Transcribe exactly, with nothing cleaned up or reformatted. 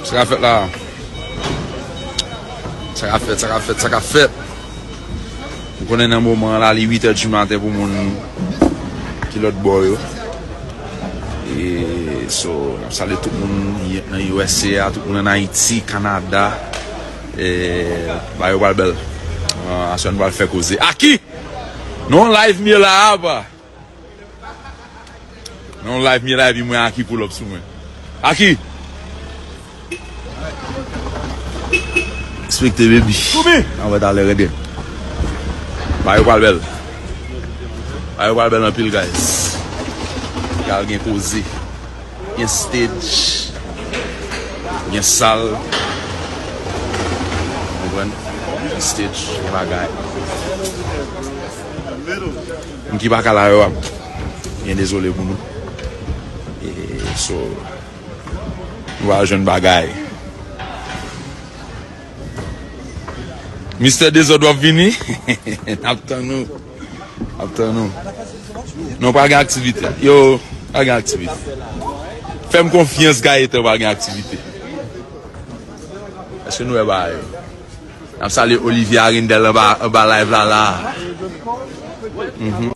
Sa k ap fèt la? Sa k ap fèt, sa k ap fèt, sa k ap fèt? M konnen nan moman an la, li uit è di maten pou moun ki lòt bò yo. E, so, n ap salye tout moun nan U S A, tout moun ann Ayiti, Kanada. E, bagay yo pral bèl. Ah, aswè nou pral fè koze. Aki! Non, live m ye la, apa. Non, live m ye la, epi mwen Aki pull up sou mwen. Aki! Respekte, baby. Ann wè talè, rete. Bagay yo pral bèl. Bagay yo pral bèl anpil, guys. Pral gen koze. Gen stage. Gen sal. Konprann? Gen stage, gen bagay. Moun ki pa ka la yo ap byen dezole pou nou. E, so, nou va jwenn bagay. Mistè Dezòd, w ap vini? N ap tann ou. N ap tann ou. Non, pral gen aktivite. Yo, pral gen aktivite. Fè m konfyans, Gayetan, pral gen aktivite. Èske nou wè bagay yo? N ap salye Olivier Arindel anba, anba live la, la. Mhm.